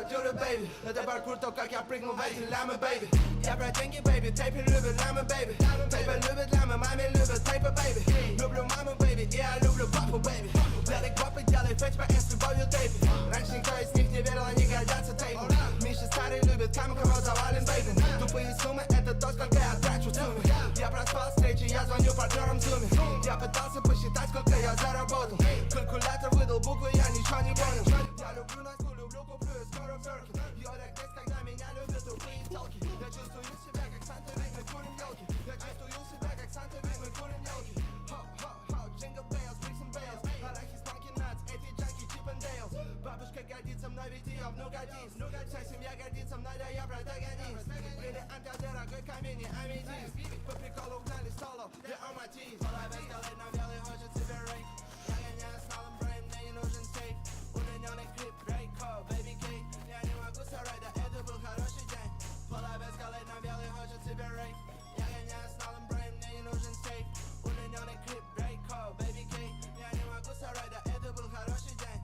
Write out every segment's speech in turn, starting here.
Duty, baby. Это паркур, то как я прыгну в эти лямы, baby. Я про деньги, baby, тейпы любит лямы, baby. Тейпы любит лямы, маме любит тейпы, baby. Люблю маму, baby, и я люблю папу, baby. Белый гопы делай фейс по с любовью тейпы. Раньше никто из них не верил, они гордятся тейпом. Миша старый любит камень, кого завален, baby. Тупые суммы, это то, сколько я трачу в сумме. Я проспал встречи, я звоню партнерам в зуме. Я пытался посчитать, сколько я заработал. Калькулятор выдал буквы, я ничего не понял. Я люблю Настю, люблю, куплю и скоро Бёркин. Её так бесит, когда меня любят тупые телки. Я чувствую себя, как Санта, ведь мы курим елки. Я чувствую себя, как Санта, ведь мы курим елки. Хо-хо-хо, jingle bells, bricks and bells. Арахис, monkey nuts, эти джаки, Чип and Dale's. Бабушка гордится мной, ведь ее внук артист. Вся семья гордится мной, да я протагонист. Бриллиант, я дорогой камень, не аметист. По приколу угнали соло, я Матиз. Половец на белый хочет себе рейк. Я гоняю с новым брейм, мне не нужен сейф. Удлиненный клип, Рейко, Baby K. Я не могу соврать, да это был хороший день. Половец на белый хочет себе рейк. Я гоняю с новым брейм, мне не нужен сейф. Удлиненный клип, Рейко, Baby K. Я не могу соврать, да это был хороший день.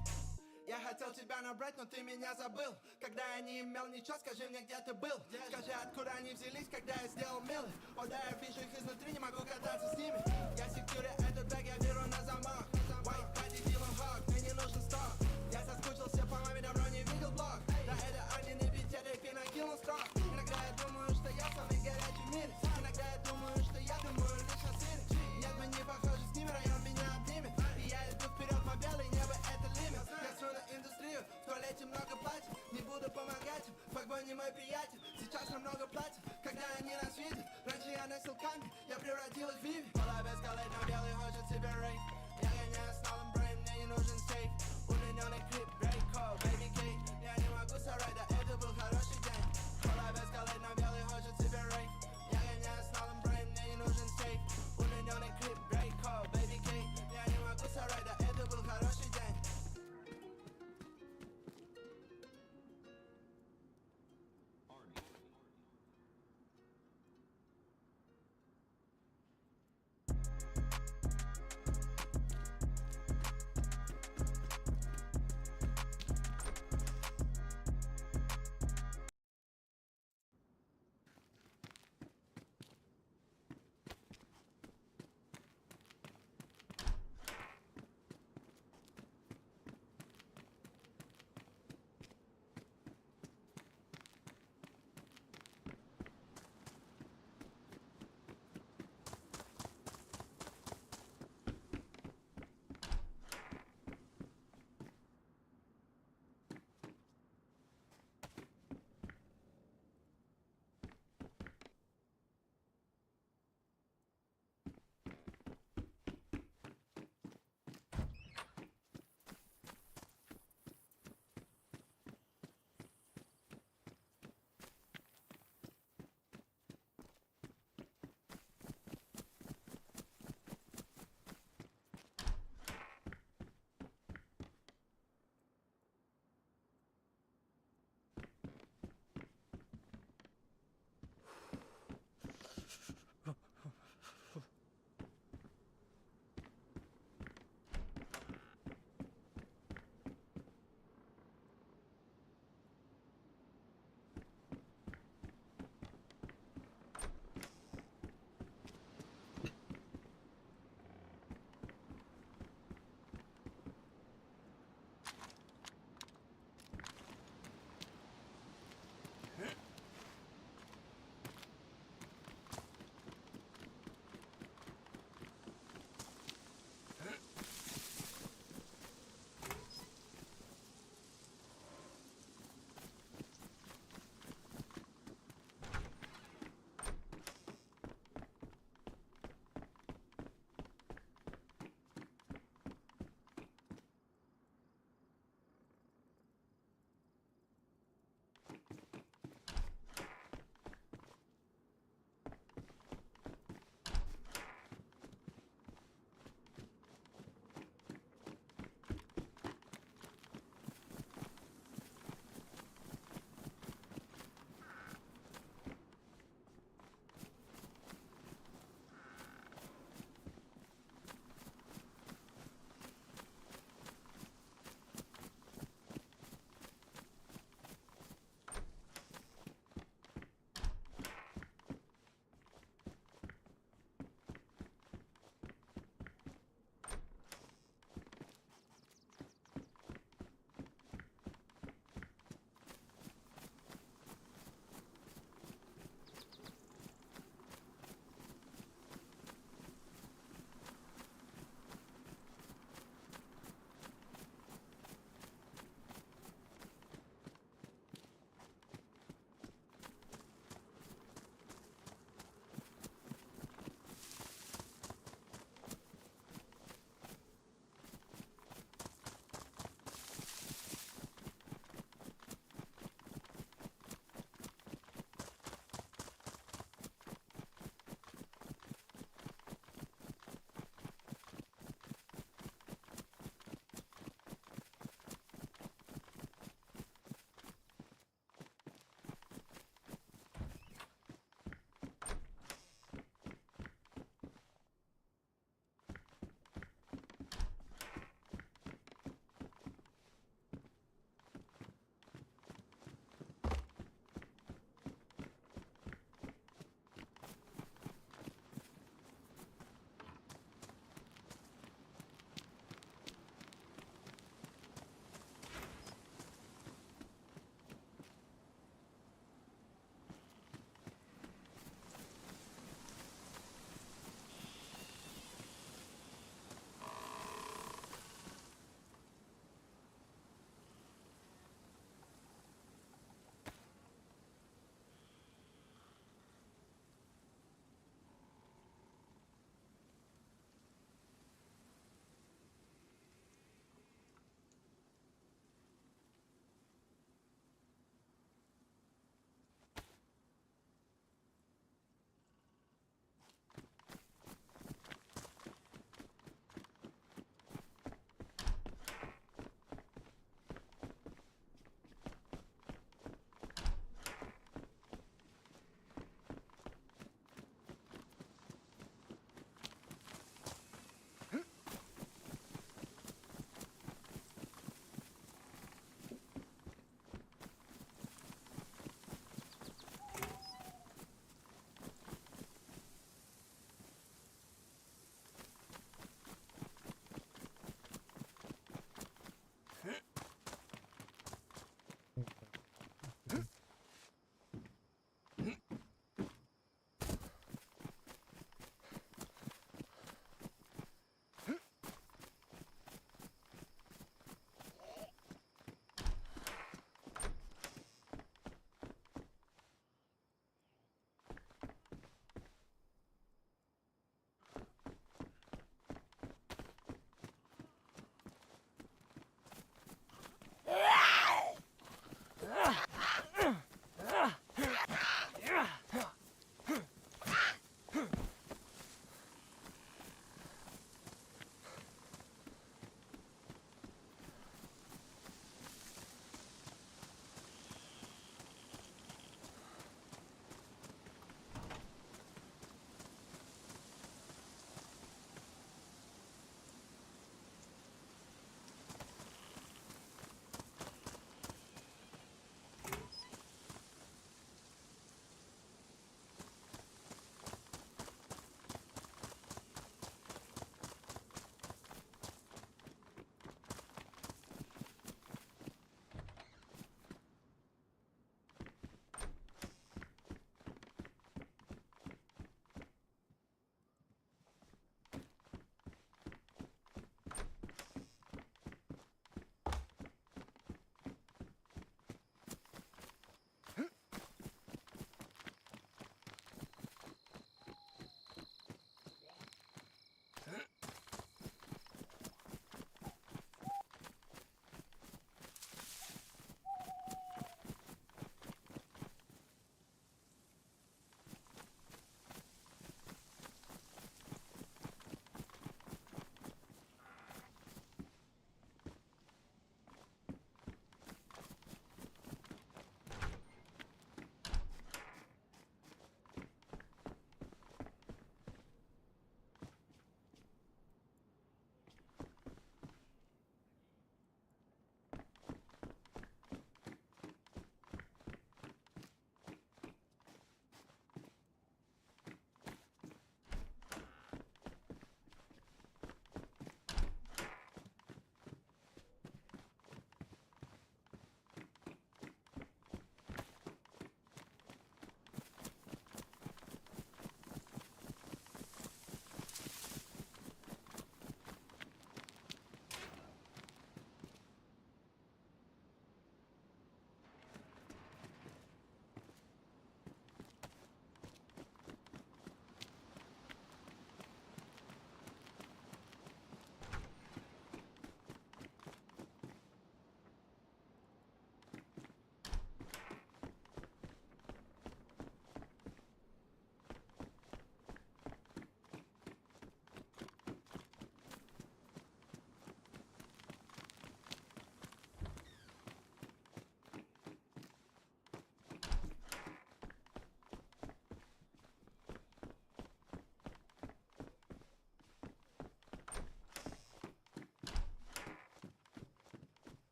Я хотел тебя набрать, но ты меня забыл. Когда я не имел ничего, скажи мне, где ты был. Скажи, откуда они взялись, когда я сделал милый. О да, я вижу их изнутри, не могу кататься с ними. Я секьюрю этот bag, я беру на замок. White body, Dylan Hawk, мне не нужен сток. Я соскучился по маме, давно не видел блог. Да это они на бите, рэпе накинул строк. Иногда я думаю, что я самый горячий в мире. Иногда я думаю, что я думаю лишь о сыре. Нет, мы не похожи с ними, район меня обнимет. И я иду вперед по белой, небо это лимит. Я сру на индустрию, в туалете много платьев. Не буду помогать им, fuckboy не мой приятель. Сейчас намного платят, когда они нас видят. Раньше я носил камни, я превратил их в Виви. Половец на белый хочет себе рейк. Я гоняю с новым брейм, мне не нужен сейф. Удлиненный клип, Рейко, Baby K. Я не могу соврать, да это был хороший день. Половец на белый хочет себе рейк. Я гоняю с новым брейм, мне не нужен сейф. Удлиненный клип, Рейко, Baby K. Я не могу соврать, да это был хороший день.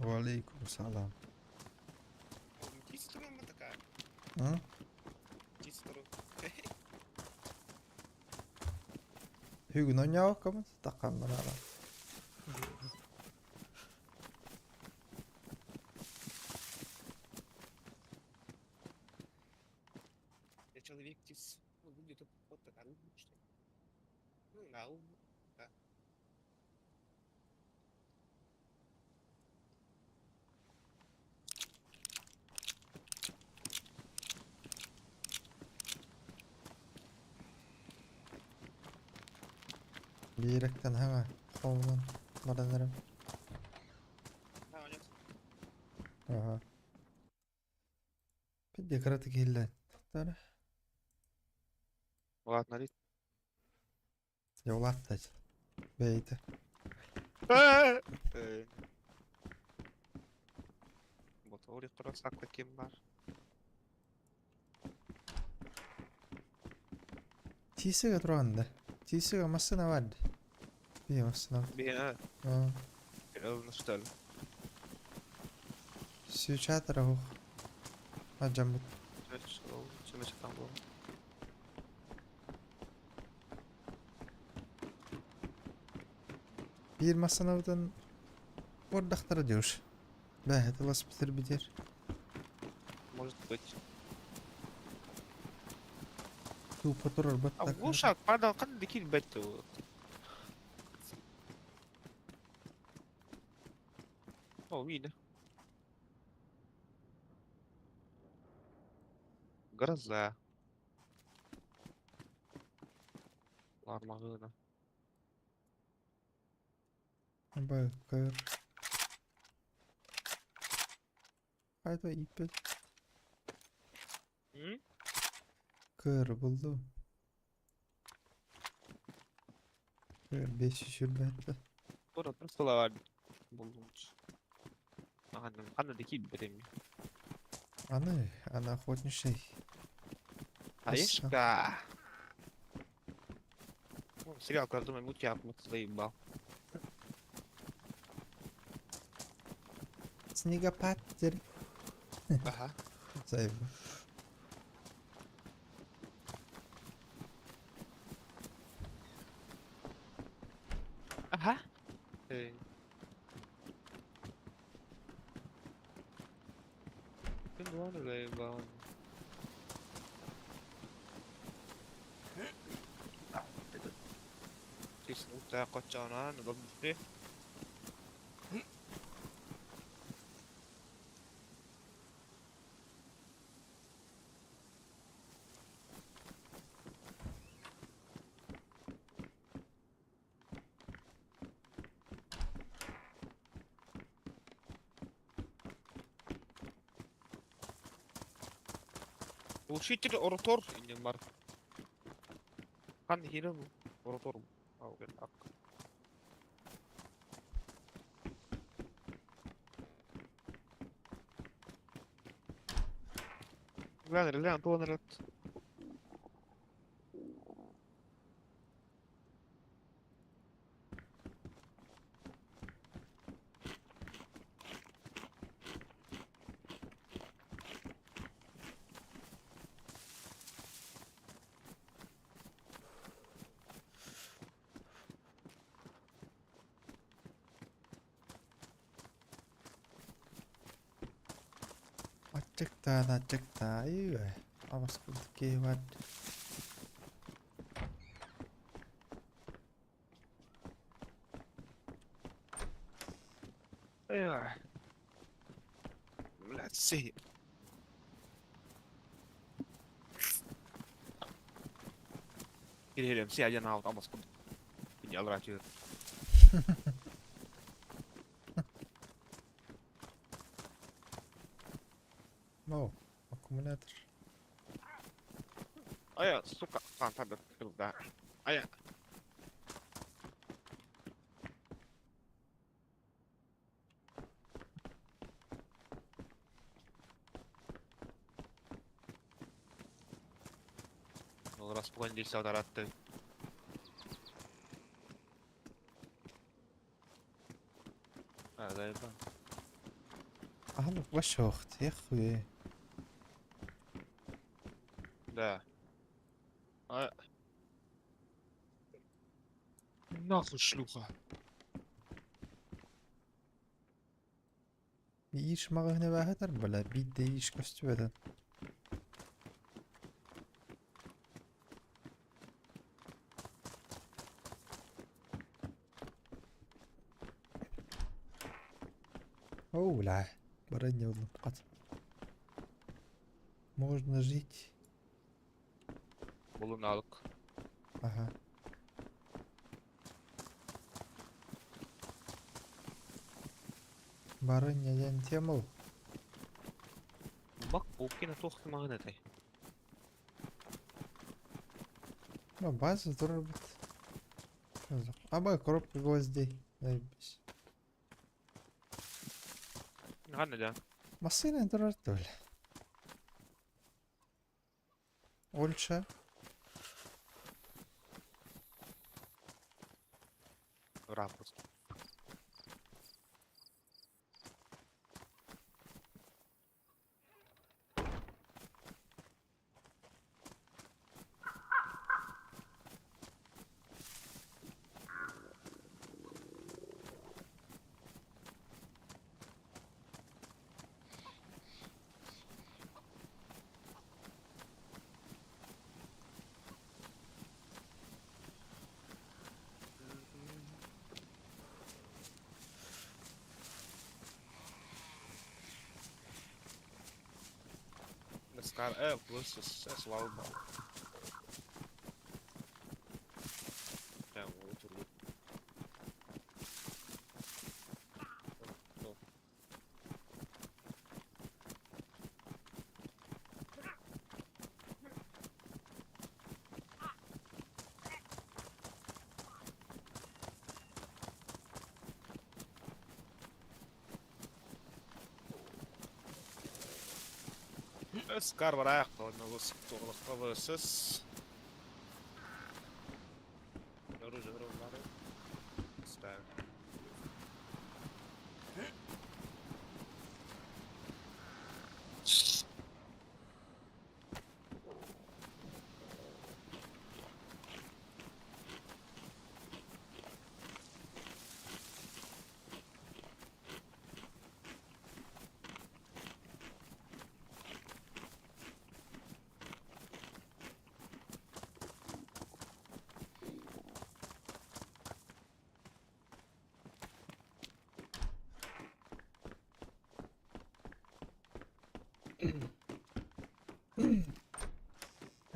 Валейкум салам. М? Бүгүн оонньообоккобун, таххан бараара. Биэрэктэн хаҥа хомунан баран эрэр. Аха. Биир кыратык иһиллээн. Ладно, Дьэ улаатта бэйэтэ. Мотор ким бар? Тиисэгэ туран да. Тиисэгэ массыына бар. Бие массыына. Бие. Аа. Что ли? Свечатора хух. Аджамбыт. Что там было? Биир массыынабытын уордахтара диуш. Бээ, тыласпытыр битер. Может быть. Тупо турар А баттак. Гоша падал, как дикий бет. О, видно. Гроза. Лармагына. Бакыр. Хайда иппет. М? Кыр булду. Кыр 500 бәтті. Тура просто булду. Ханна дикий бетем. Аны, ана охотничий. Аешка. Ну, сериал, когда думаю, муть я заебал. Снегопад дер. Ага. Заебал. Ага. Эй. Ты ладно заебал. Качанан, удобно. Глушитель ротор бар. Хан хире бу. Ротор. Ау, так. Глянь, глянь, то он Аччыктаан аччыктаа Абас курдук киһи баар Эх. Блядь, си. Кирилем, си один аут, абас курдук. Киньялра чыыр. О, аккумулятор. Ая, сука, фантада, да. Ая. Десятый. А, заебал. Аһан вообще ох, хуй. Да. А... Нахуй шлюха. Иш маҕаһыына бааһытар бала биирдэ иш көстүбэтин. Оу, бля, баранья хат. Можно жить. Булуналык. Ага. Барынья диэн тема ол. Бак Букина туох маҕын этэй? Ну, база здорово. Аба коробка гвоздей. Заебись. Ханна да. Массыына турар бля. Ольча. Рапорт. Скар плюс с лалба. Прям вот тут. Скар бараyak сыс. Оружие Ставим.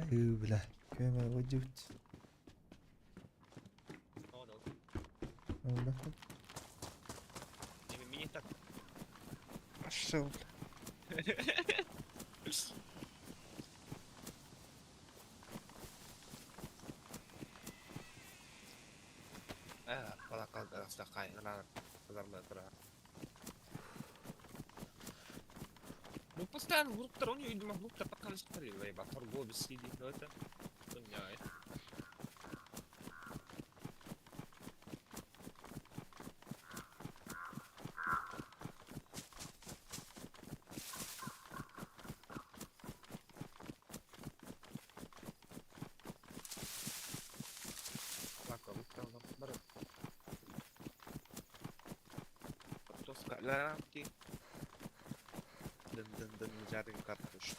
Бля, көмө выдют. Не так. Пошел, бля. Ну постоянно групптар, у нее, видимо, групптар пока не спалила, ебать, торговец сидит, ну это... Хуйня. Картошка, Дын-дын-дын, жарим картошку.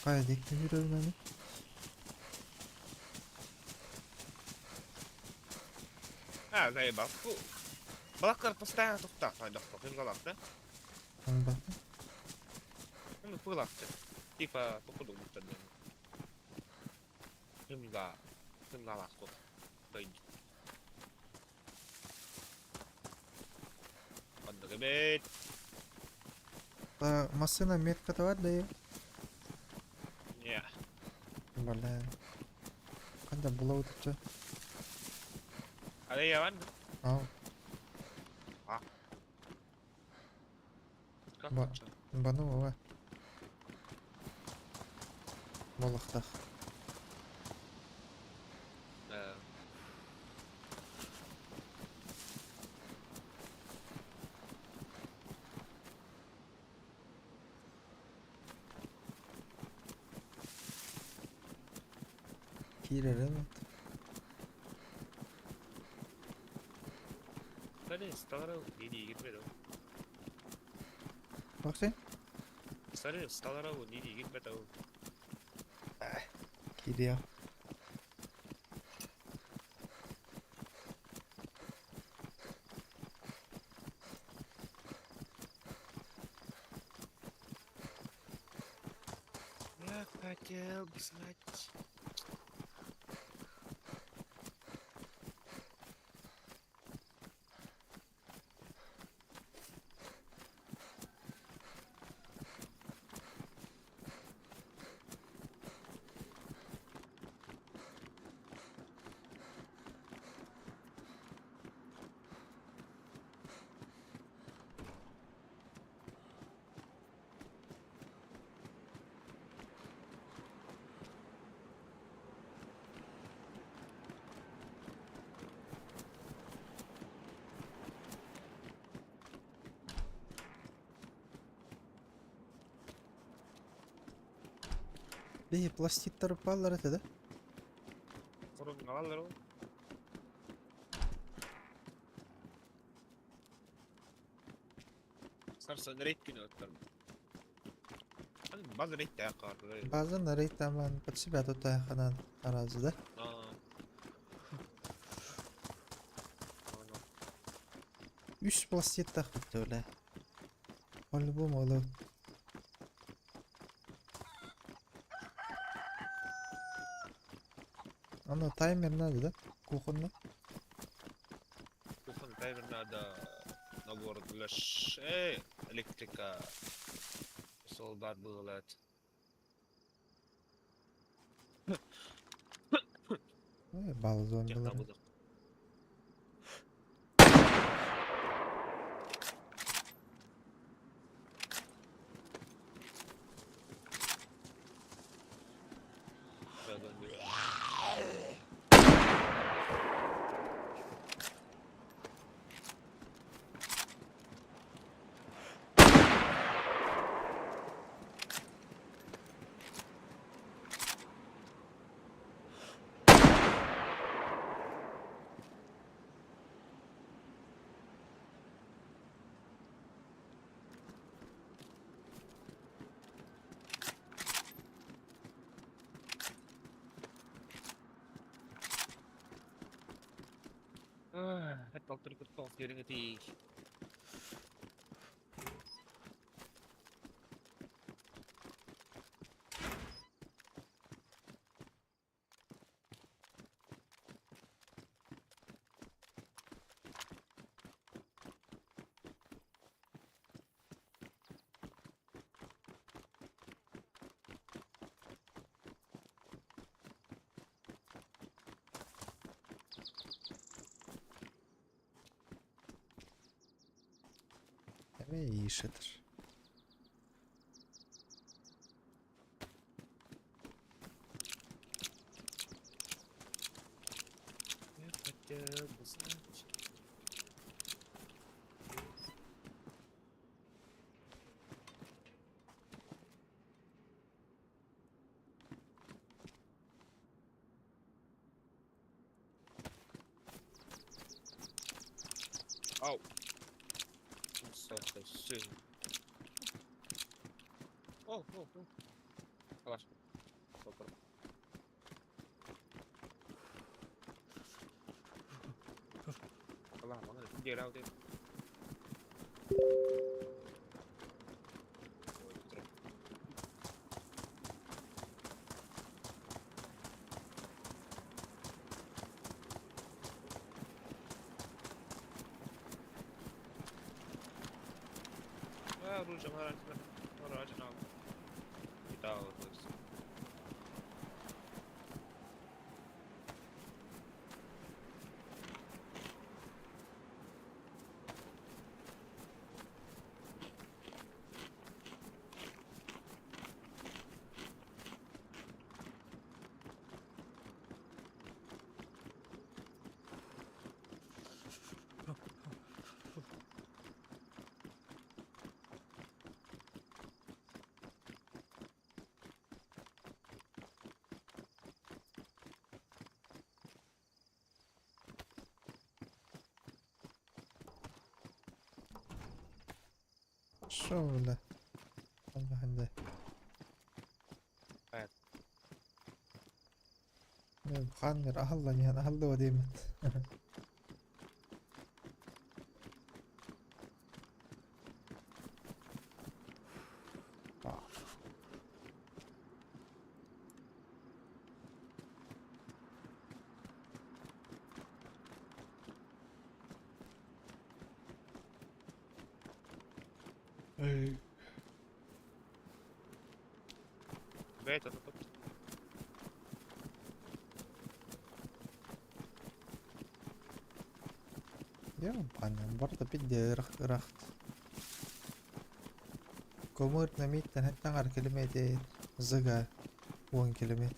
Кая дикти жүрөбүн? А, заебал. Фу. Балакар постоянно тухтах, хайдах, да? Анда. Ну, пылакты. Типа, походу, будто да. Кымга. Кымгалак тут. Андырбет. Массына метка бар да? Не. Бля. Ханна булабыт? Hadi yalan. Ау, Как Ба- бану ова. Болохтах. Да. Киирэрин. Hadi stalara nini girmedi o. Бахсы? Sarı stalara o nini girmedi o. Киириэ. Я хотел бы знать. Биһи пластиттар бааллар этэ да? Korun alallar o. Sarsa nereye günü ötler. Hani bazı reyt de yakar. База рейд таман под себя тут ханан аразы да? Aa. Үс пластиттах бүттөле. По-любому ол. Аны таймер надо, да? Кухонный. Кухонный таймер надо. Набор для электрика. Солдат было. Бал зомбилар. Het valt terug het die. Ишетер. Я хотел бы знать. Ау. О, о, о. Калаш. Супер. Allah, bana ne gel abi. Оружие, оружие, Шо, бля? Аллахында. Ханнер аһаллан иһэн аһаллыа диэммит. Бэйт, ата тут. Дьэ, барыта бидде ырахт. Комыр намиттан таҥар километр, зыга 10 километр.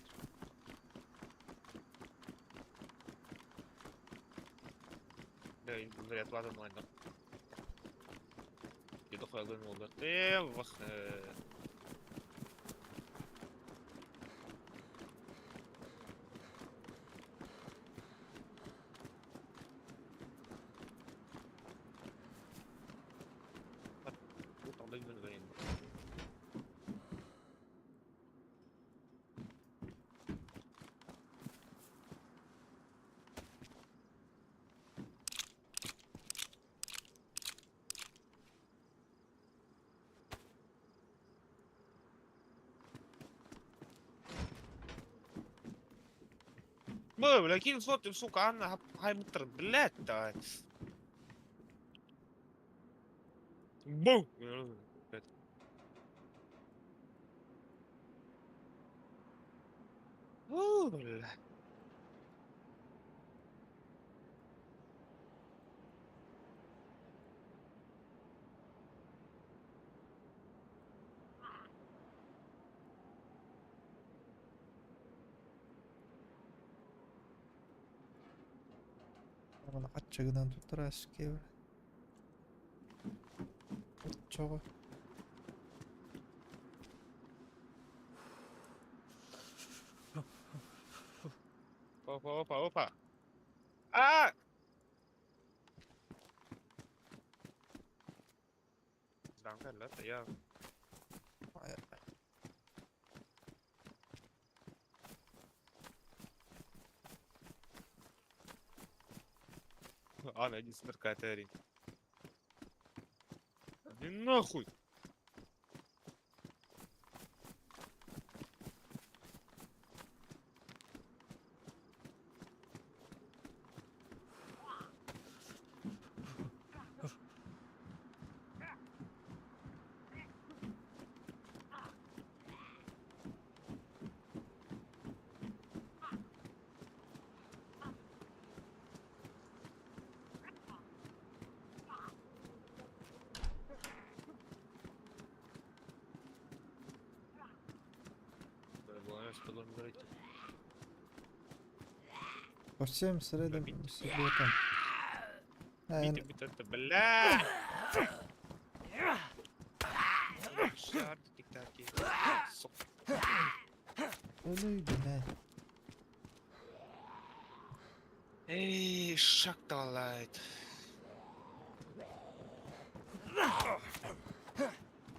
Бля, кинь фото, сука, Анна, хай мутр, блядь, давай. Бу! Блядь. У, бля. Аччыгынан туттара скевер. Чого? Опа, опа, опа. А! Danke, я. Анна, иди смеркает, Эрин. Иди нахуй! По всем средам субботам. Бля! Өлүй бля. Эй, шакталайт.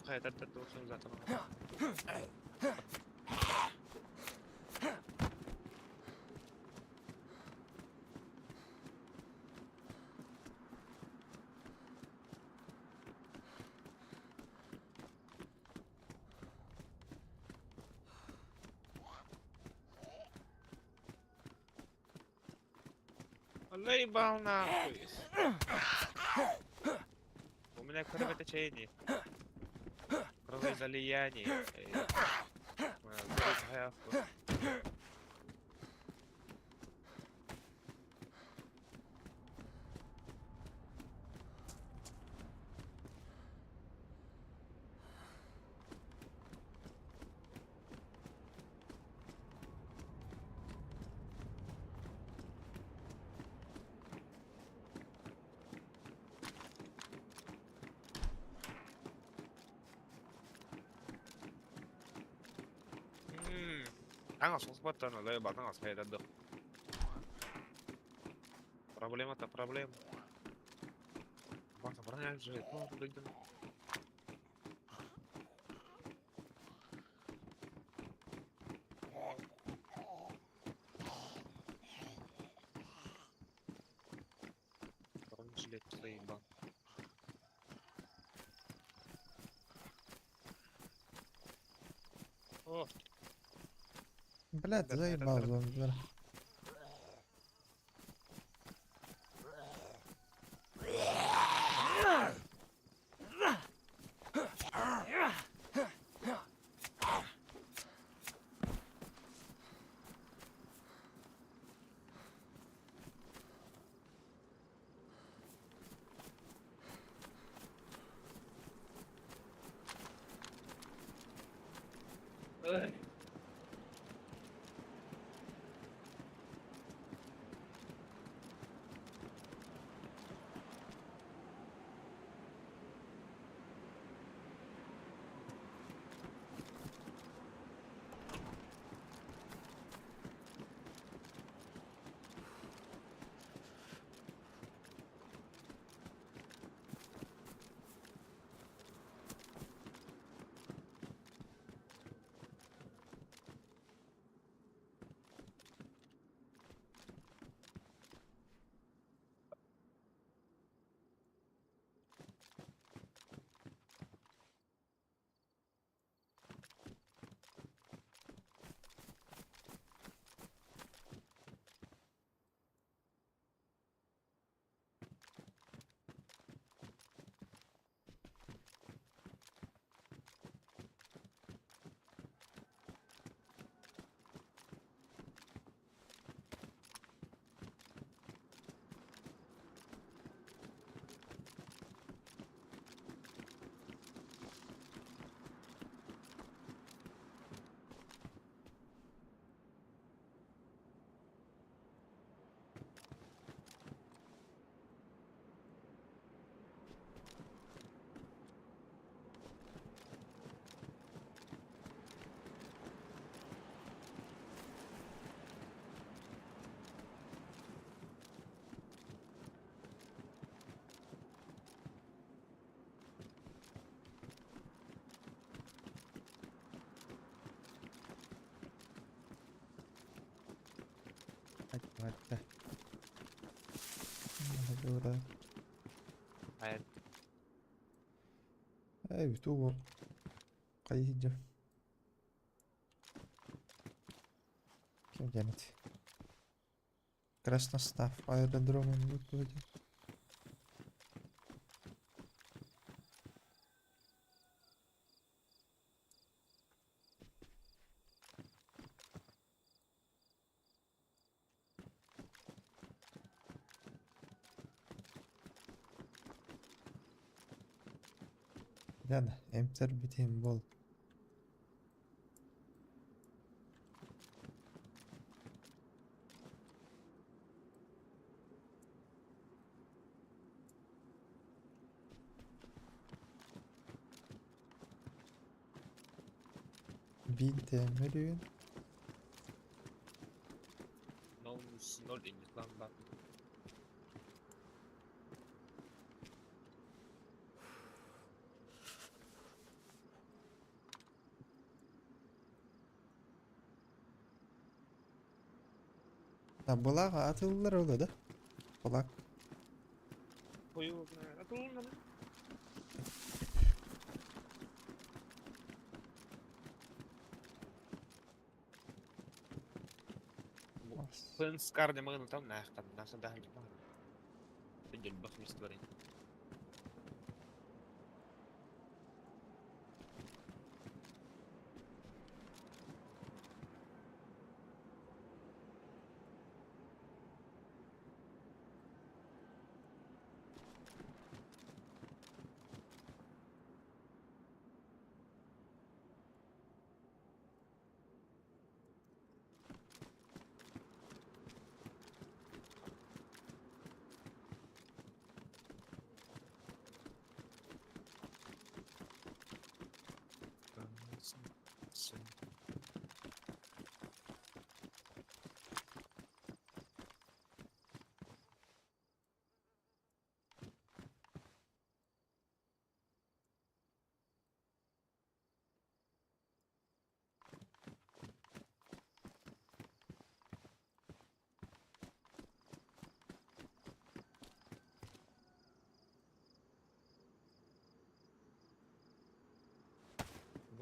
Хайда должен затом. Заебал нахуй. У меня кровотечение. Кровоизлияние. Таҥас хайдадых. Проблема-то проблема. Бата броня же. Жилет заебал. О, Блядь, заебал зомбилар. Эй. Hadi hadi. Hadi oraya. Hayır. Эй, бутугу. Кайыджа. Ким генет? Красностав аэродромун бутугу. Яна, эмтер битим бол. 1000 TM veriyor. 0 0 inget lan ben. Ha bulak atıldılar öyle de. Bulak. Koyu atılmadı. Пынскар не могу там нахтан, наша дальше. Сидел бахмистворин.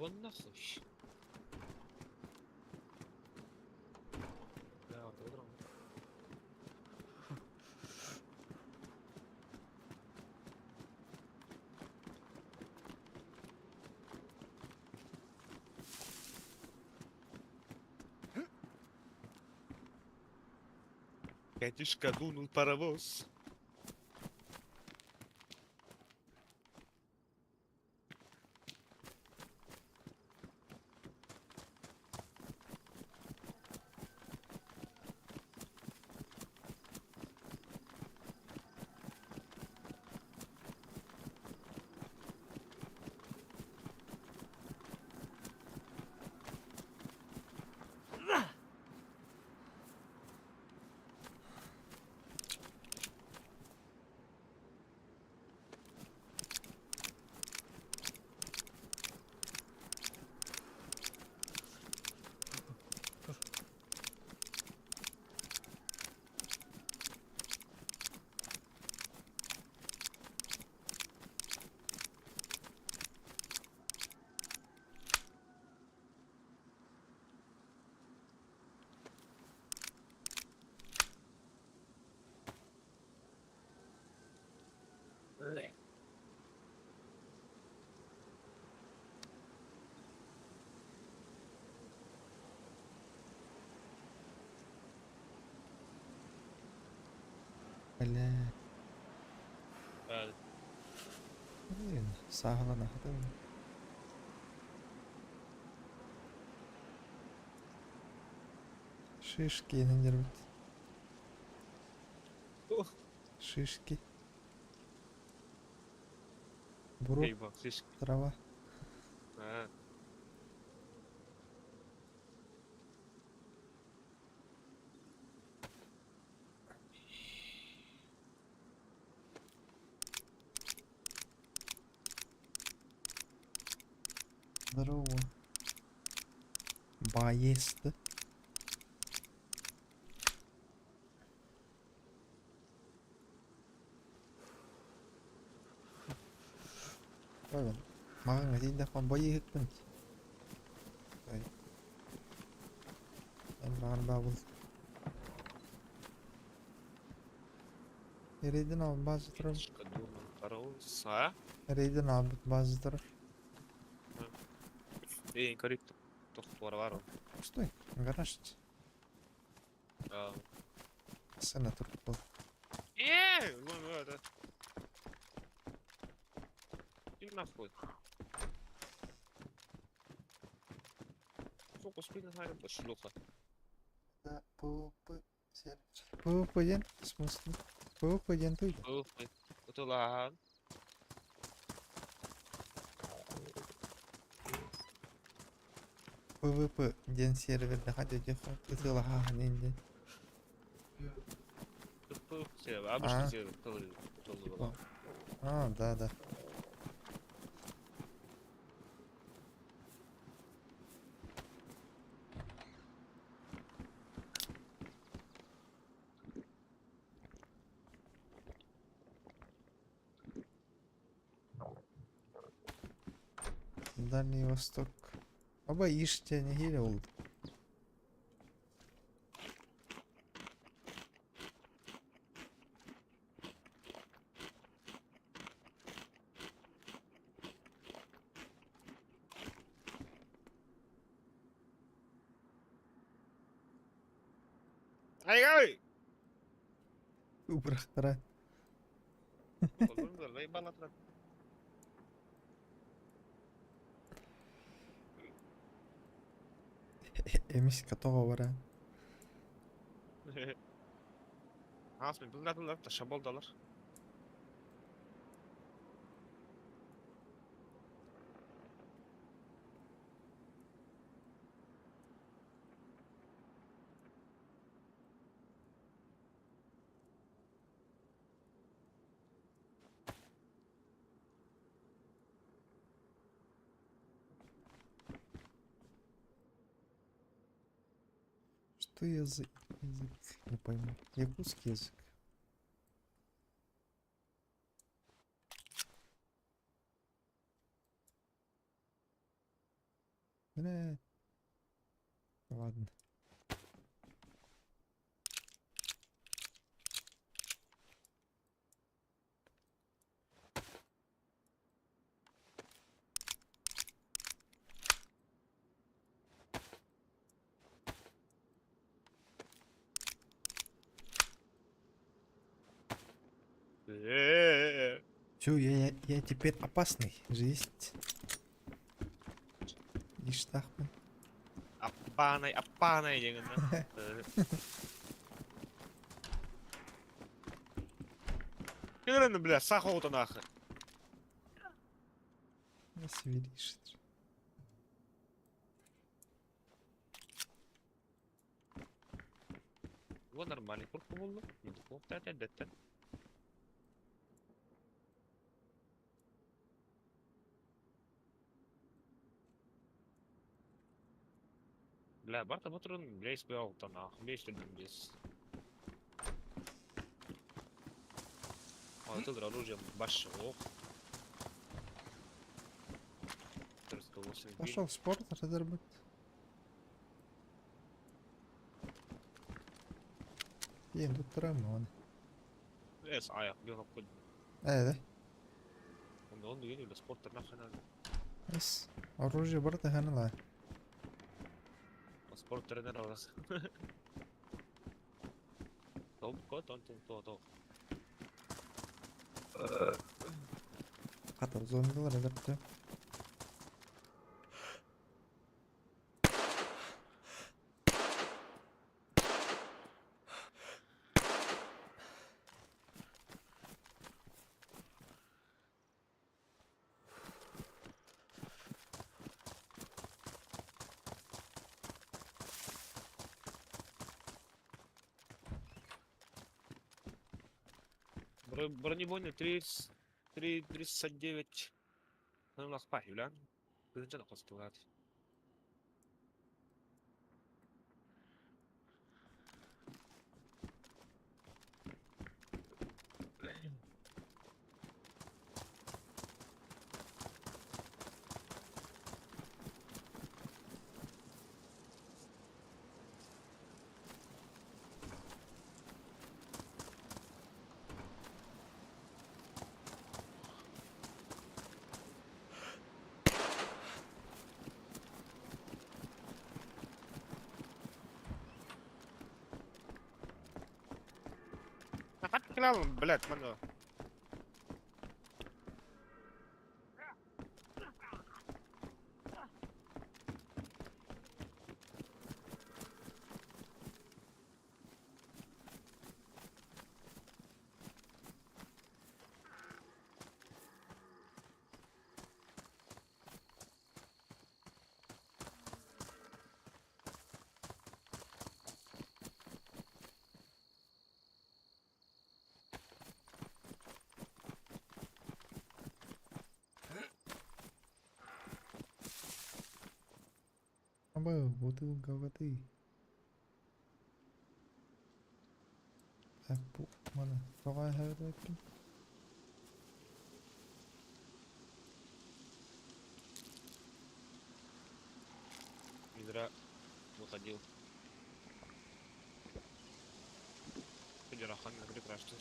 Вон нахуй. Бля, вот это Дядюшка дунул паровоз. Бля. Э, Блин, сааһылана сатыыбын. Шишки иһин Туох? Шишки. Буруо, Эй, шишки. трава. Аа. Здорово. Баест. Правильно. Маҕан этийдэхпин байыыһыкпын. Эн баҕар баабыл. Эрэйдэн албаас турар. Дедушка дунул паровоз. А? Эрэйдэн албыт бааза турар. Эй, көрүк тохтуора бар ол. Стой, гараж. Аа. Сцена турбут буол. Ээ, вон это. Иди нахуй. Сука, спина харя, шлюха. Да, ПВП сервер. ПВП диэн, в смысле? ПВП диэн туй. Ох, утулаан. ПВП диэн сервердэхэ дьэ ытыалаһааһын диэн. Обычный А. сервер, Типа. А, да, да. Дальний Восток. Оба иште неделя oldu. Ай, ай! Убрахтара. Эмис тоҕо бара. Асмын былдатылар, шаболдалар. Что я за язык? Не пойму. Якутский язык. Бля. Ладно. Э-э-э. Все, я теперь опасный. Жесть. Иштахпын. Аппаанай, аппаанай диэн гына. Кэлэрин, бля, сах оҕотун аахы. Свиришь. Бу нормальный куртка буолла. Эрдэттэн. Бля, барта батырын, бля, исправил нах, 5 5. А, это оружие баш, ох. 308. Пошел в спорт разработать. Иэн туттарам он. Эс, ая, бьён код. Ээ, Он деген или спорт нахрен. Эс. Оружие барыта ханыла. Спорт тренер алас. Топ код, он то то. Хата зомбилар эдепти. Бронебойный 3 3 39. Ну, лахпа, юля. Кызынча костулат. Клялым, блядь, мана. Абы, бутылка воды. Так, бу мана тоҕо эһэбит. Не зря выходил. Федерахан прекрасно.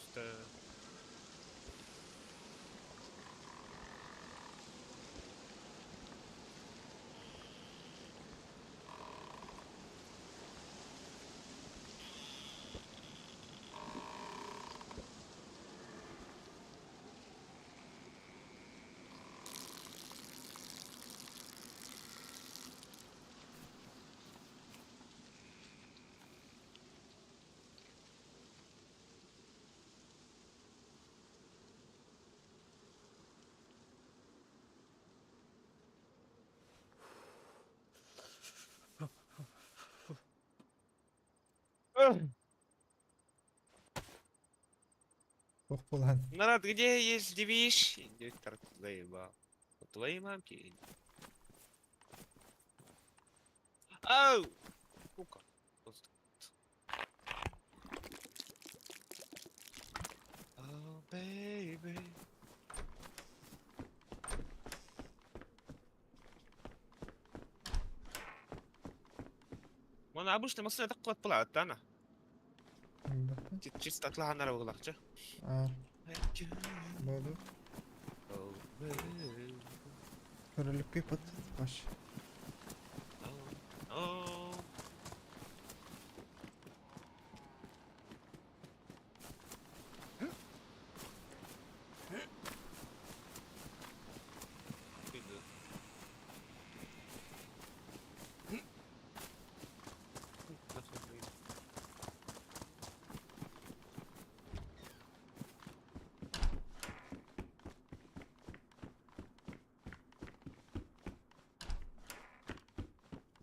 Ох булан. Народ, где есть девиш? Виктор заебал. У твоей мамки. Ау! Сука. Oh, baby. Мана обычный массыына таккыбат былааттаана. Чисто атлаһаннара буолахчы. А, буолу. Көрөлүккүй пот баш.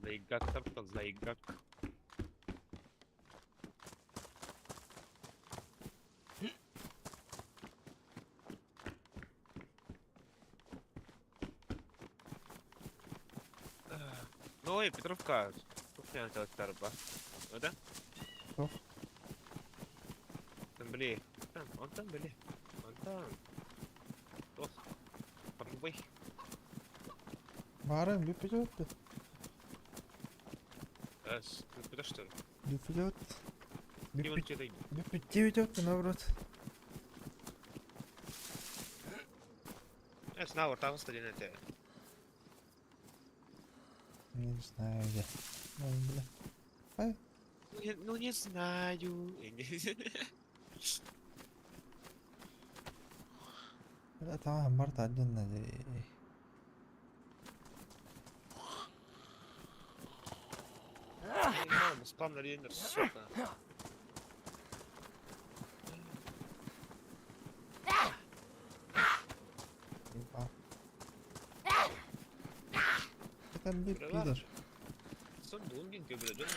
Заигак тарта, заигак. Ну и Петровка, кухня тарба. Да? Туох? Били. Онтон били. Онтон. Ох. Парбый. Баарым бүппүт Куда что ли? Бүппүт. Ким Бүппүт он бүппүт наоборот. Я знал, там стоит это. Не знаю я. Ой, бля. Ай, Ну не знаю. لا تمام مرت عندنا دي. Сука. Ебать. Это бит пидор. Сон долгенький, блядь, он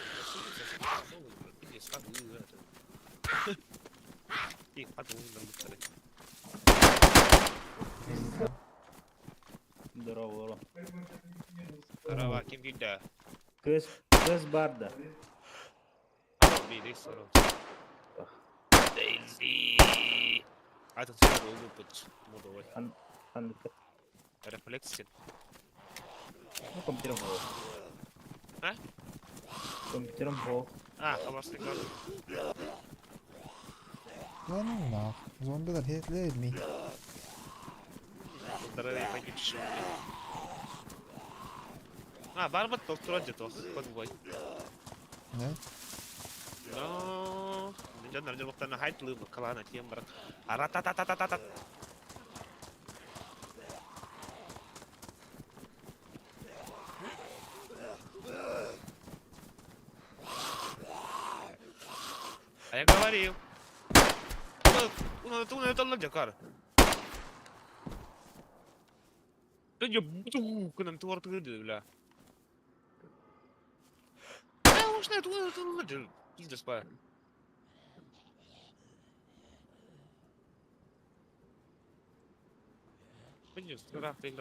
Здорово. Здорово, ким килдэ? Кыз, кыз барда. Били сорок. Дейзи. А тут все опыт модовой. Хан, Рефлексия. ну, компьютером хо. А? Компьютером хо. А, хабарсый кар. Да ну нах. Зомбилар хетлер ми. Здоровее погибший. А, барбат толтурат где-то. Конвой. Да? Но... Дьон дьон хайт лыбы калана тием брат. Ара-та-та-та-та-та. А я говорил. Уна это ладжакар. Да я буду к нам творт бля. Да уж на это ладжа. Пиздец, па. Пиздец, да, ты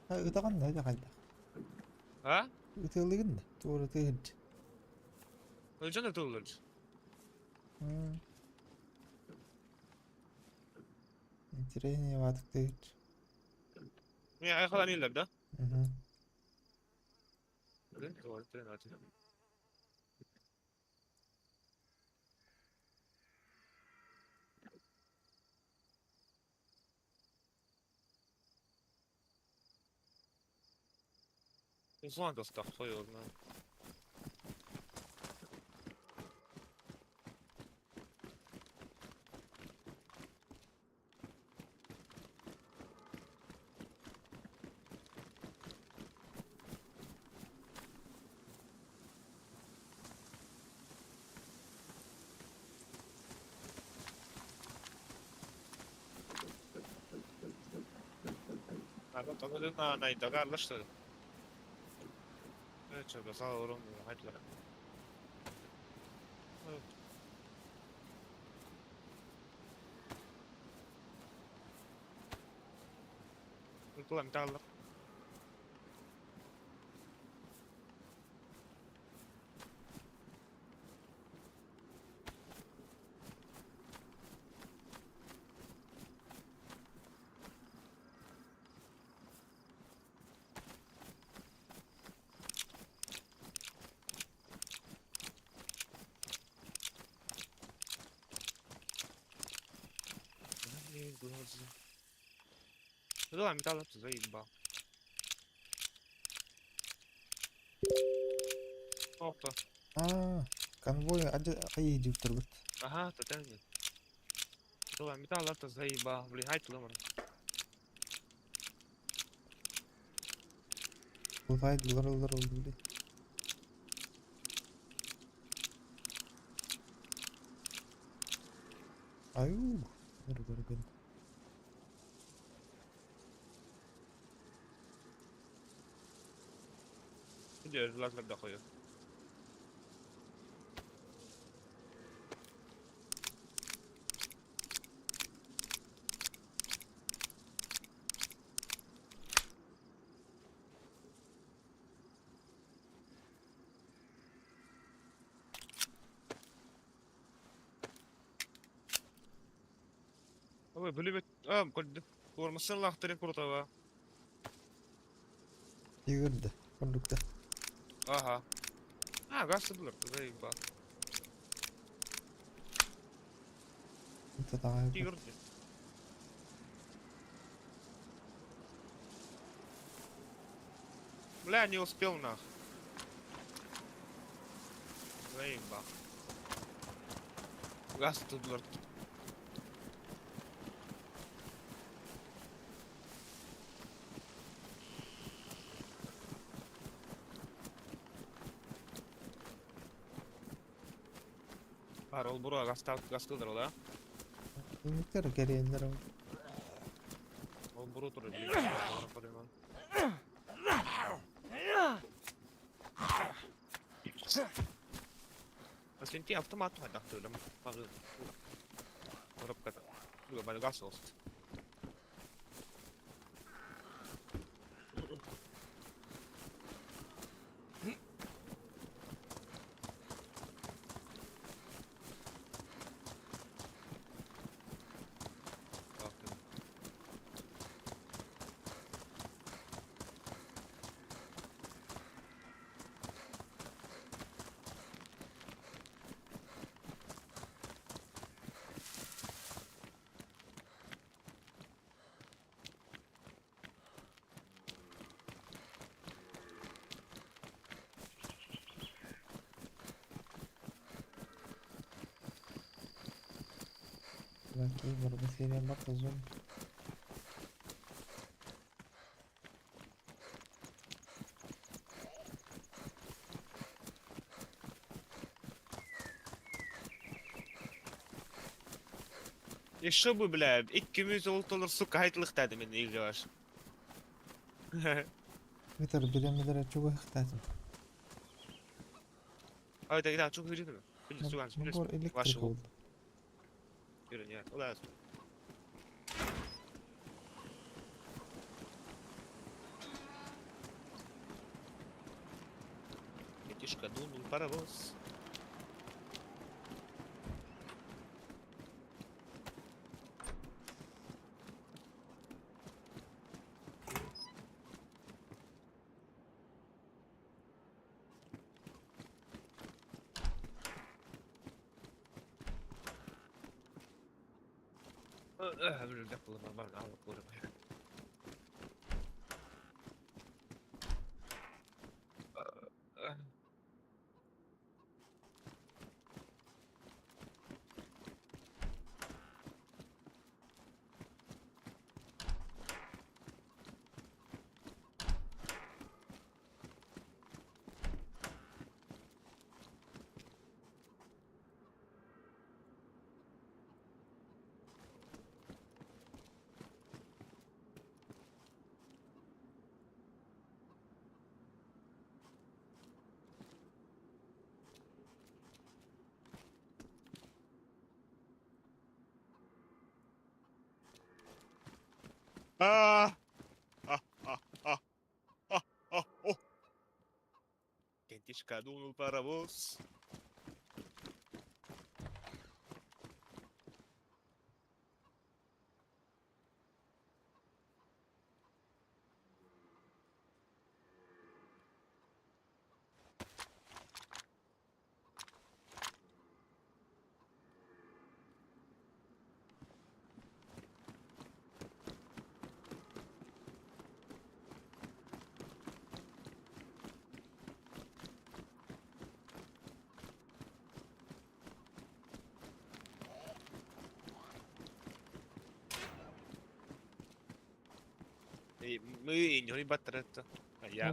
Да, Ытаҕын да хайдах? А? Ытыалыгын да? Туора тыһынч. Жана тыллар. Интереснее ватык тыһынч. Не, айхаланилар да? Угу. Зон достав свою знаю. На на идагалашты. Тула металлар. Ну металл заебал. Опа. Аа, конвой айы турбут. Ага, то нет. Тула металл это заебал. Блин, ай туда можно. Лутайдылар олар ол били. Аю, көргөн. Иди, лазер дохуя. Ой, блин, а, кормасын лахтырын куртава. Игорь кондукта. Ага. А, газ булыр, заебал. Это давай. Тигр. Бля, не успел нах. Заебал. Газ тут булыр. Бар, ол буруа газ газ кылдыр ол, а? Инниктер кереннер. Ол буру турur. Сенти автомат хайдах төлөм. Багы. Коробкада. Бу газ olsun. Лаки барбасерия барта зомби. Еще бы, бля, 200 олтолор, сука, айтылык деді мен илге баш. Витер билемелер чуга хтатым. Ай, да, чуг жүрдү. Биле суган, биле. Набор электрик болду. Yürü ya. Ulan. Детишка дунул паровоз. А! Мишка дунул паровоз.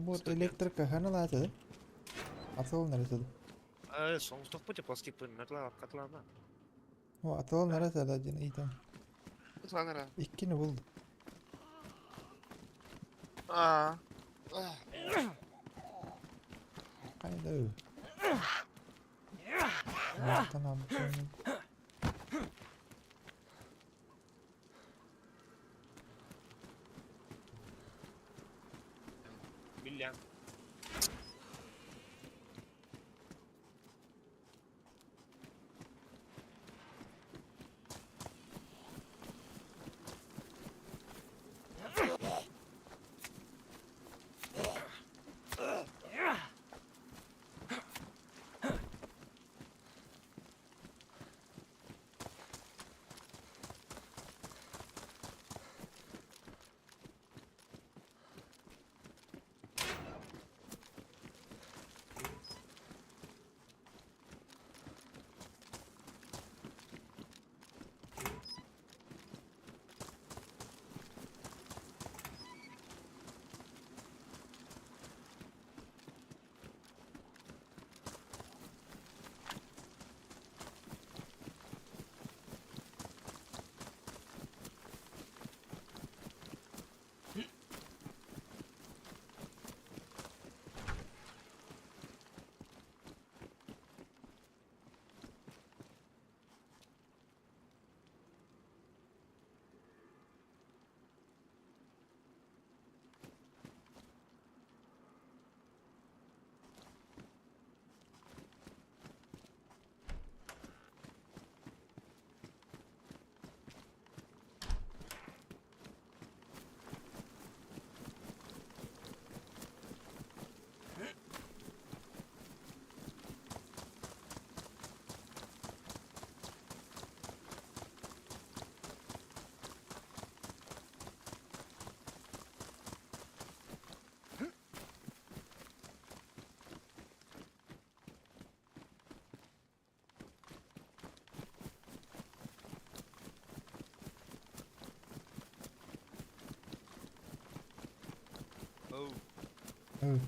Бу электрика ханалааты. Атылын эрэ. О, атылын эрэ диэн ыйтан. Иккини булду. Кайда? Алтан Биллэн. Өө.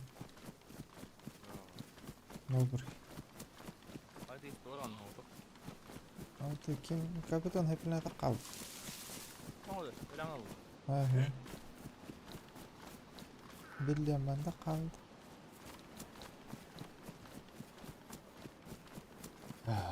Нобур. Алты ким капитан хепинэ тақал. Аа. Биллиан манда қалды. Так.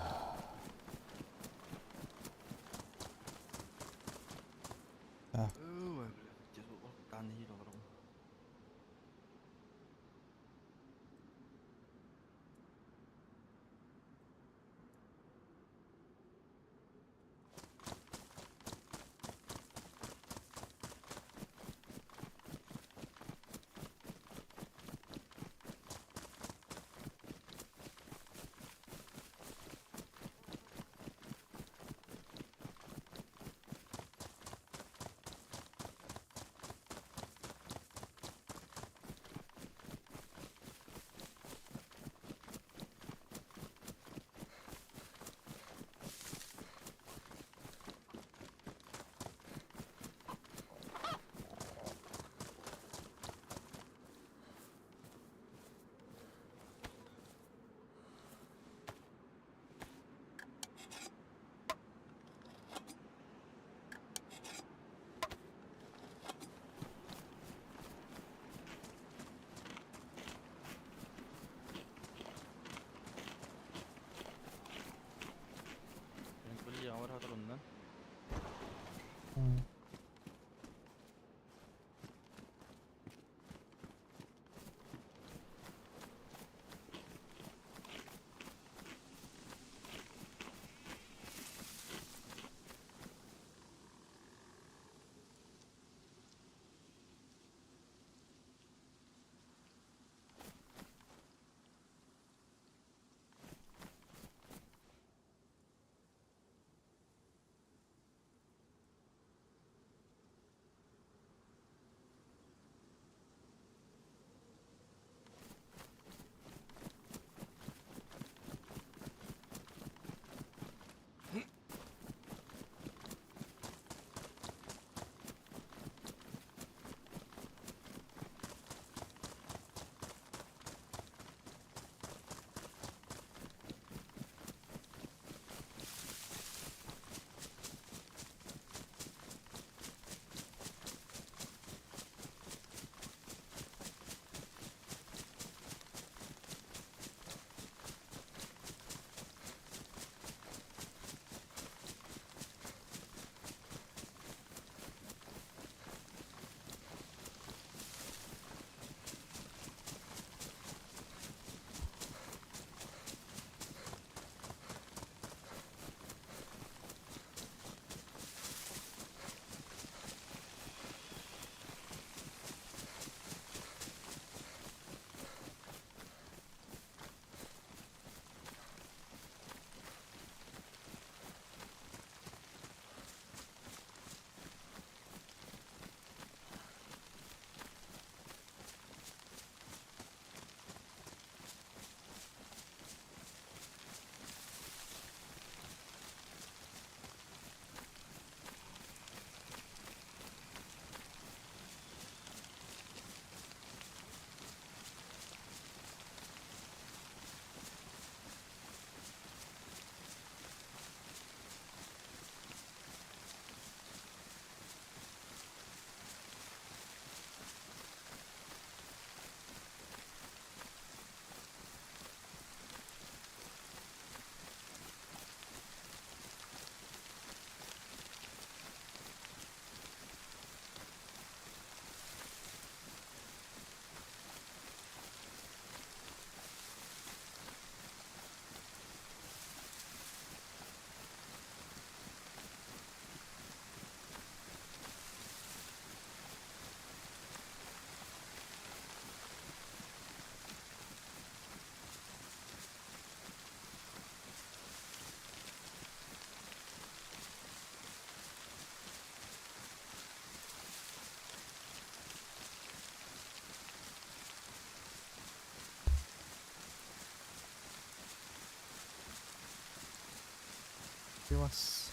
Пивас.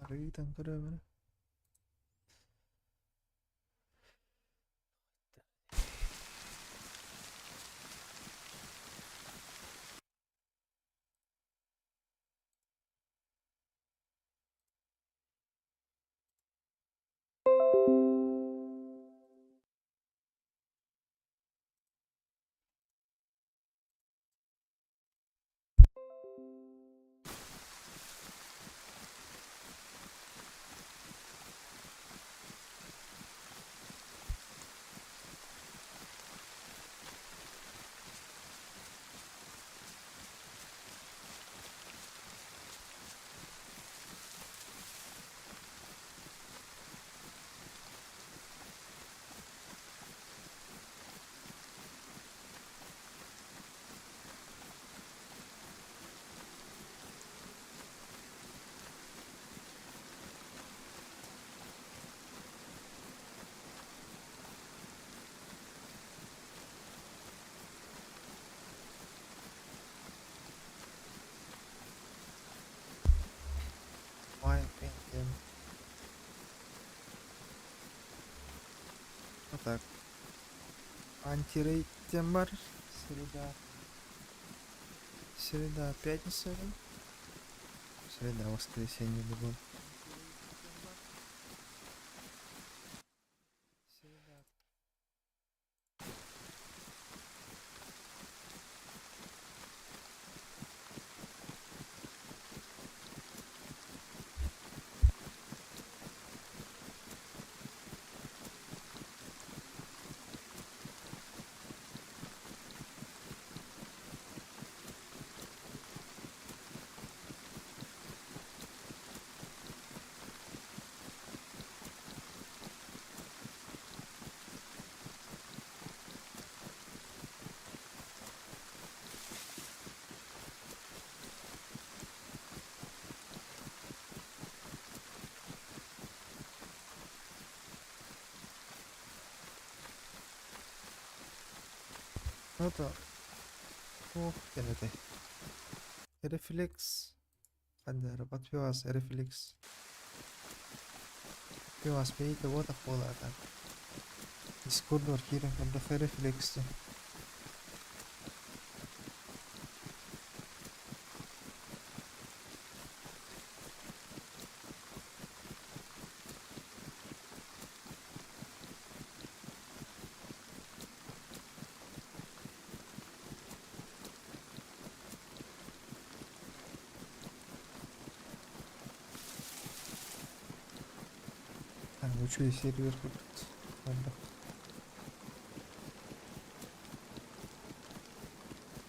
Арыйтан көрөбүн. Майн Вот так. Антирейд диэн бар. Среда. Среда, пятница. Среда, воскресенье бүгүн. Среда. Это туох диэн этэй? Рефлекс ханна эрэ подпивас рефлекс Пивас бэйэтэ уотах буолаата. Дискордугар киирэн көрдөххө рефлекс диэн. Үчүгэй сервер курдук элбэх.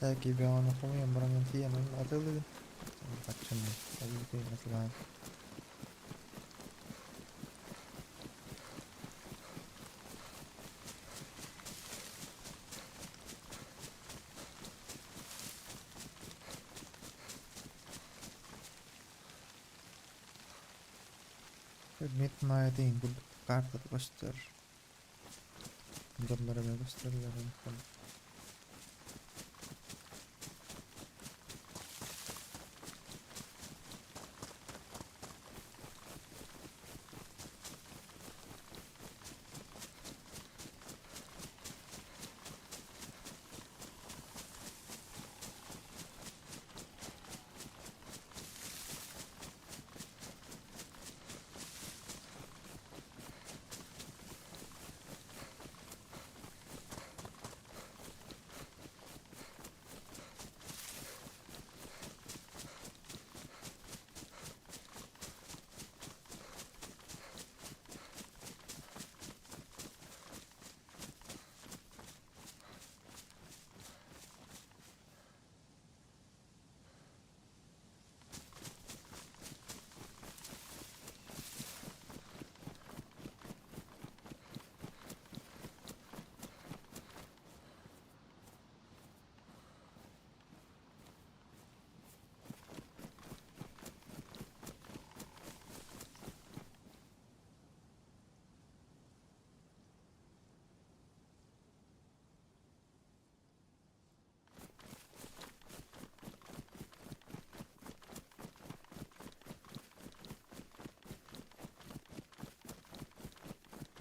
Так ебеҕин хомуйан баран тиийэн атыылыгын. Хаччын атыылаан. Midnight Inn курдук картата көстөр. Дьоннор эмиэ көстөллөр.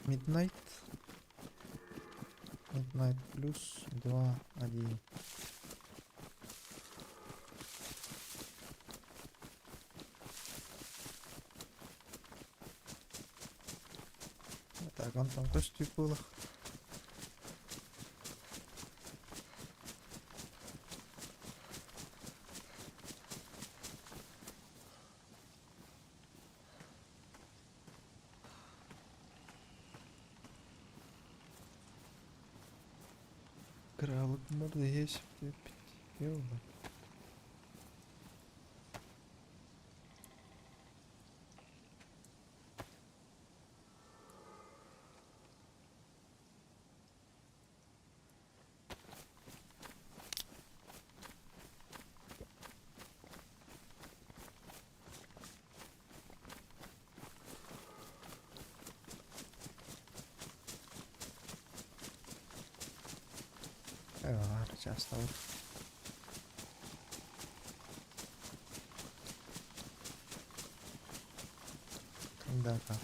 Midnight. Midnight плюс 2, 1. Так, онтон көстүү буолах. Кралык морда есть Ёлы. Eyvallah, часто вот. Да-да.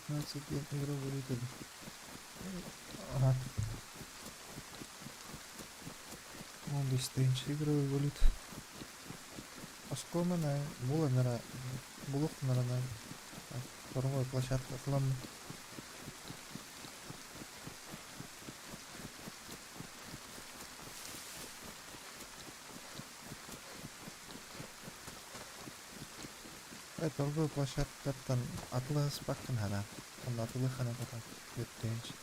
15 день игровой валюты. Ага. 15 тыһыынча игровой валют. Оскуомана буланара булуохтунарына торговой площадка ылам. Торговой площадкаттан атылыспаккын хана. Онно атылыхана потом. Бүттүнч.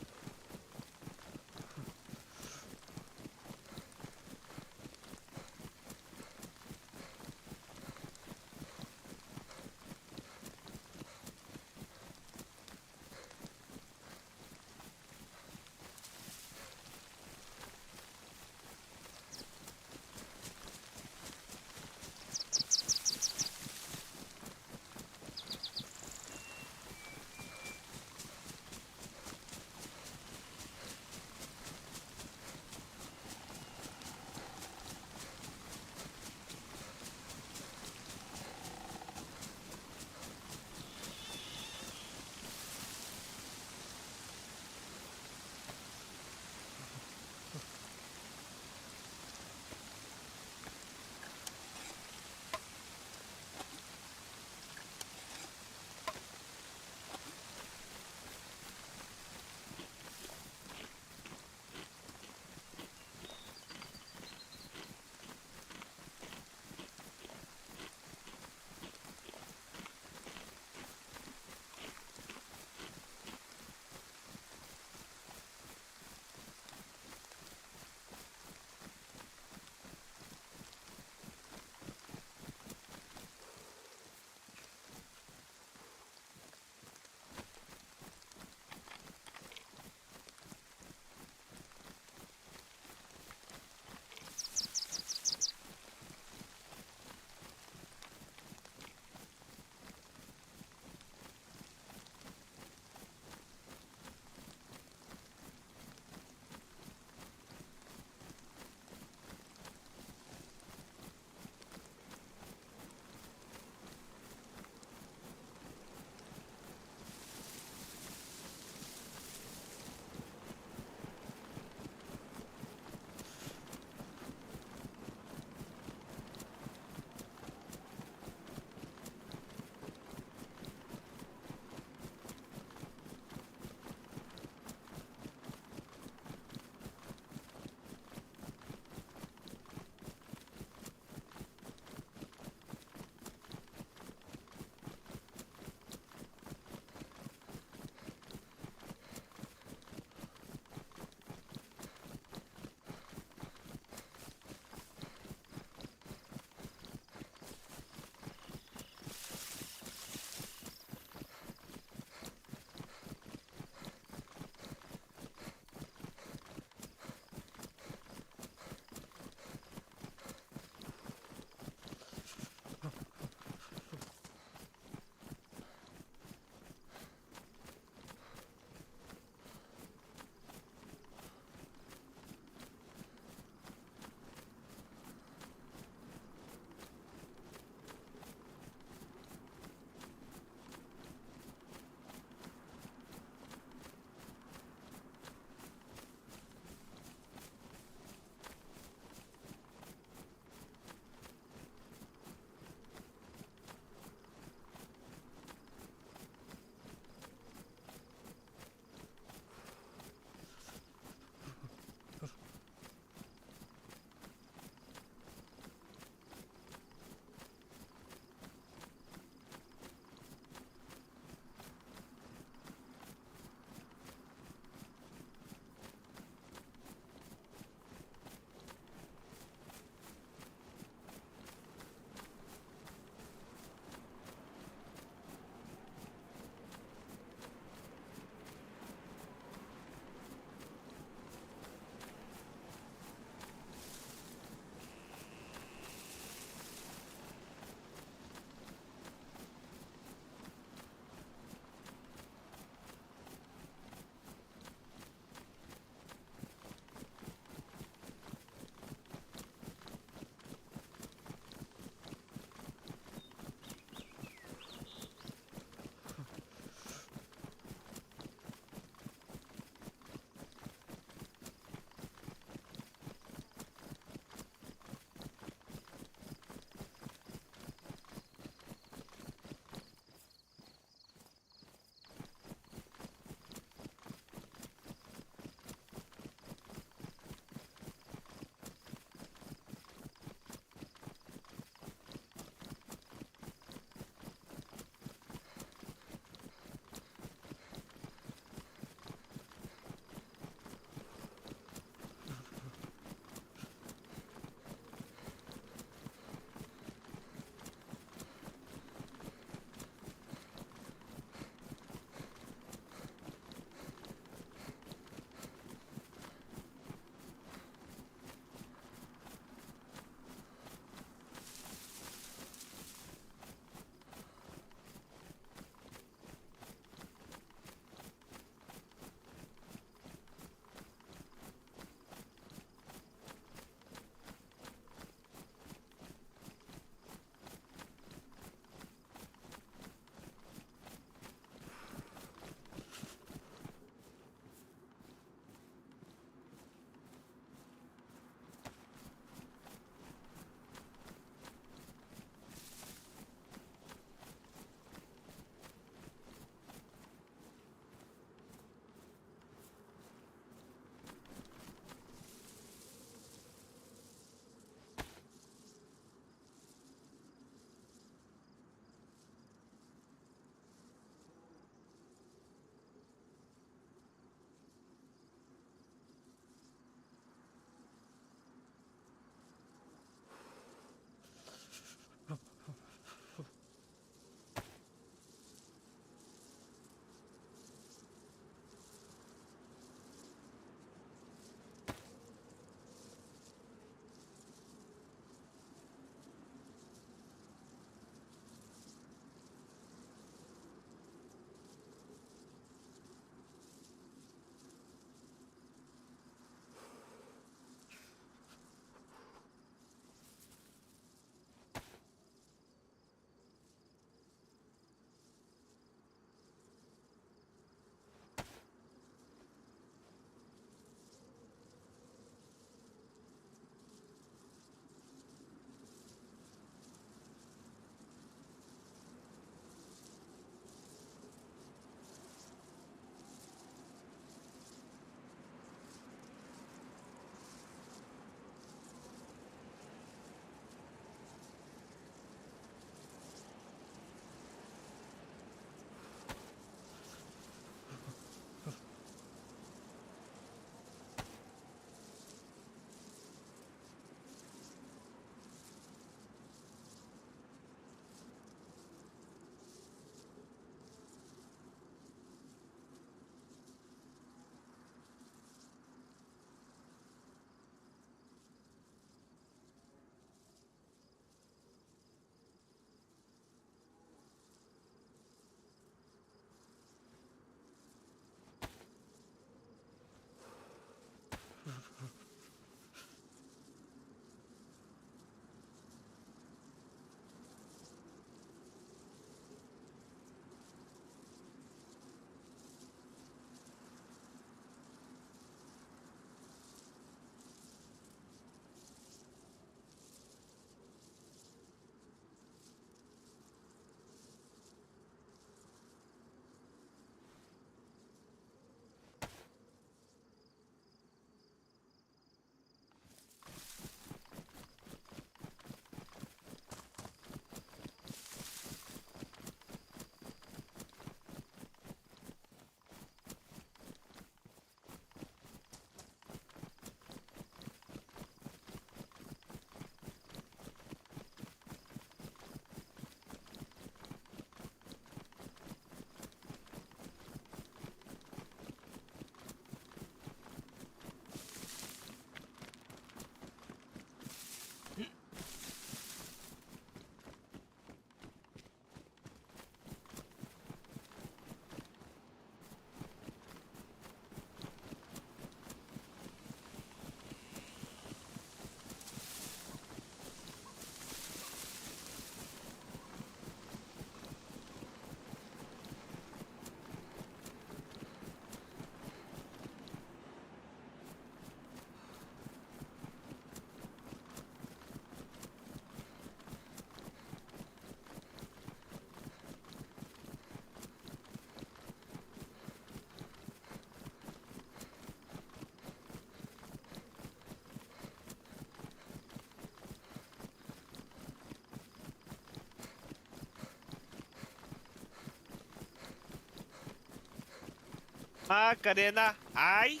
Макарена, ай!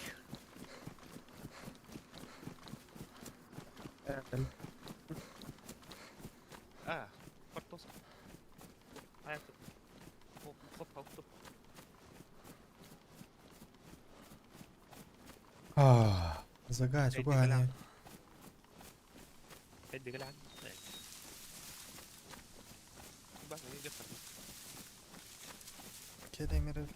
Ah, картошка. А это. Хоп, хоп, хоп, хоп. Ah, Загать, угани. Кедемир.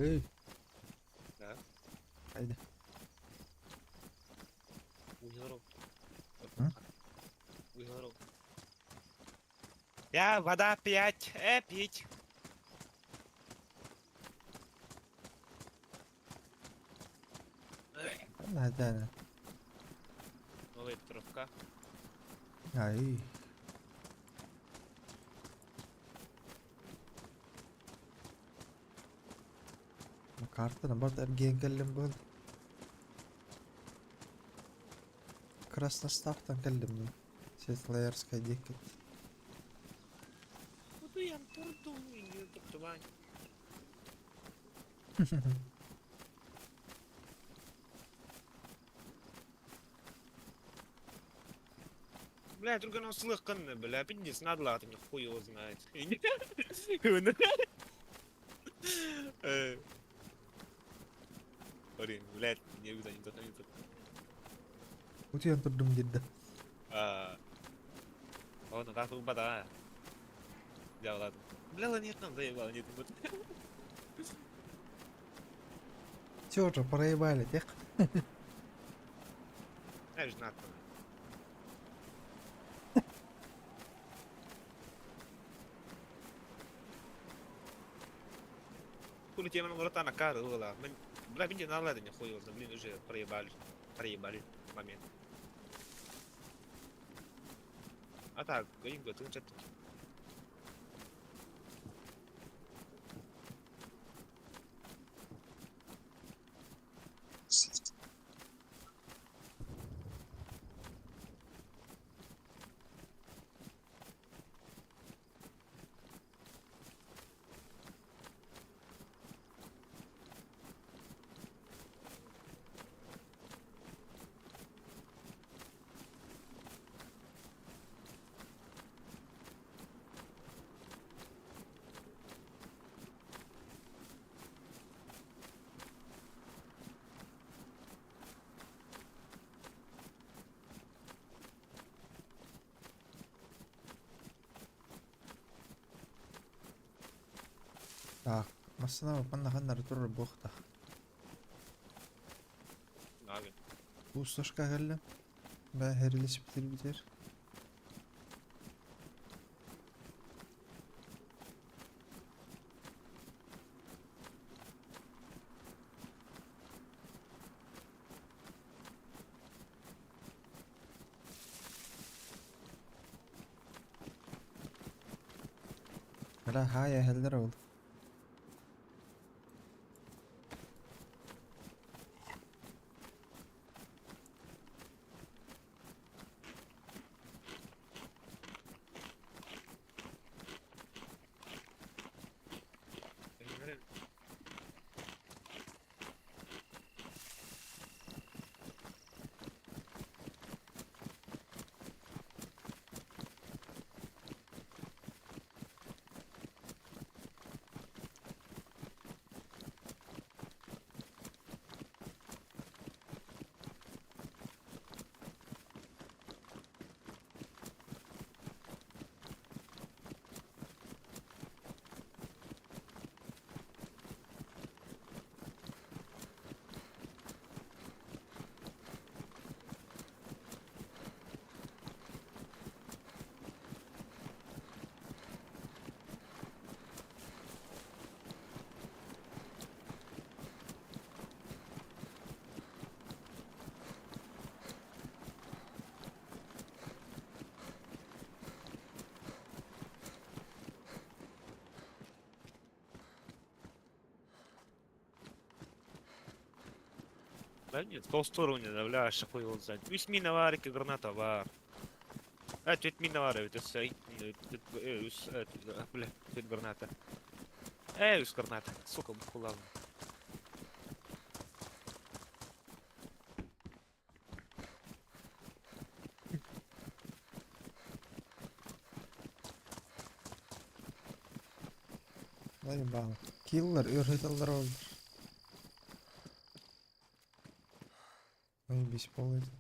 Эй. Да. Хайда. Уйору. М? Уйору. Я вода пять, пить. Наһаа Новая Петровка. Ай. Картаны барт эргийэн кэллим быһыл. Красноставтан кэллим дуу. Светлоярскай диэккит. Утуйан турдум, туттубаан. Бля, друган слыханно, бля, пиздец, надо ладно, мне хуй его знает. Блин, блядь, не не то, не то. Утуйан турдум диир да. Он как бада. Я ладно. Бля, ладно, нет, нам заебал, нет, вот. Все уже проебали тех. Знаешь, надо. Хули тебе на врата на кары, ла. Бля, види, на ладно, хуй его, блин, уже проебали. Проебали момент. А так, гонинго, ты что Так, массыына манна ханна эрэ турар буолуохтаах. Пустошка кэллим. Бээ хэрилэспитир Бля, хаайа иһэллэр ол. Да нет, полстороны, да, бля, хуй его знает. Үс мина бар, икки граната бар. А, түөрт мина бар, это үс, бля, түөрт граната. Э, үс граната, сука, бухулавна. Заебало. Киллер өр ыыталлар ол. Ой, бесполезно.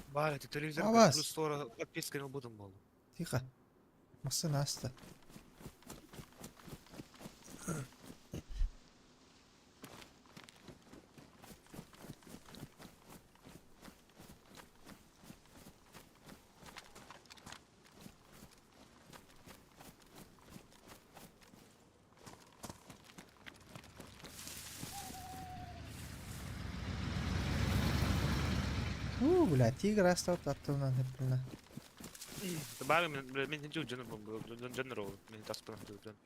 Бар, это телевизор Абас! плюс 40 подписка на будем был. Тихо. Массыына ааста. Уу, бля, тигр астабыт аттынан хеппилна. Баар мин мин дьон дьон дьон мин таспын дьон.